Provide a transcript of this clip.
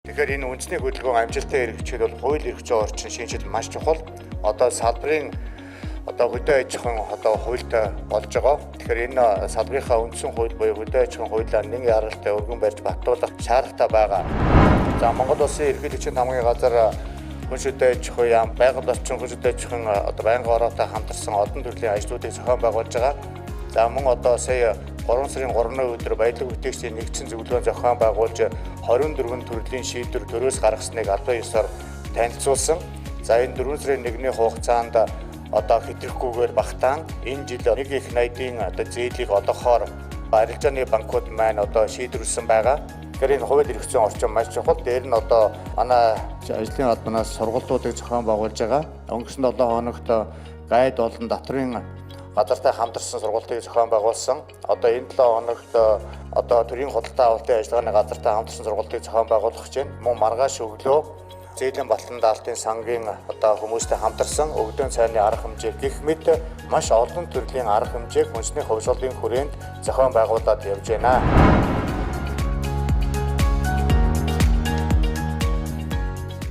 Тэгэхээр энэ үндэсний хөдөлгөөн амжилттай хэрэгжихэд бол хууль эрх зүйн орчин шинэчлэл маш чухал. Одоо салбарын одоо хөдөө аж ахуйн одоо хуультай болж байгаа. Тэгэхээр энэ салбарынхаа үндсэн хууль буюу хөдөө аж ахуйн хуулиа нэг яралтай өргөн барьж батлуулах шаардлагатай байгаа. За, Монгол Улсын эрхийлэгчийн тамгын газар, хүн хөдөө аж ахуй яам, байгаль орчин, хүн хөдөө аж ахуйн одоо байнгын ороотой хамтарсан олон төрлийн ажлуудыг зохион байгуулж байгаа. За, мөн одоо сая 3 сарын 3-ны өдөр баялаг бүтээгчдийн нэгдсэн зөвлөгөөн зохион байгуулж 24 төрлийн шийдвэр төрөөс гаргасныг албан ёсоор танилцуулсан. За, энэ 4 сарын 1-ний хугацаанд одоо хэтрэхгүйгээр багтаан энэ жил нэг их найдын одоо зээлийг олгохоор арилжааны банкуд маань одоо шийдвэрлсэн байгаа. Тэгэхээр энэ хууль эрх зүйн орчин маш чухал. Дээр нь одоо манай ажлын албанаас сургалтуудыг зохион байгуулж байгаа. Өнгөрсөн 7 хоногт гайд болон датрын газартай хамтарсан сургалтыг зохион байгуулсан. Одоо энэ 7 хоногт одоо төрийн худалдаа авалтын ажиллагааны газартай хамтарсан сургалтыг зохион байгуулах гэж байна. Мөн маргааш өглөө зээлийн батлан даалтын сангийн одоо хүмүүстэй хамтарсан өгдөөн цайны арга хэмжээ гэх мэт маш олон төрлийн арга хэмжээг хүнсний хувьсгалын хүрээнд зохион байгуулад явж байна.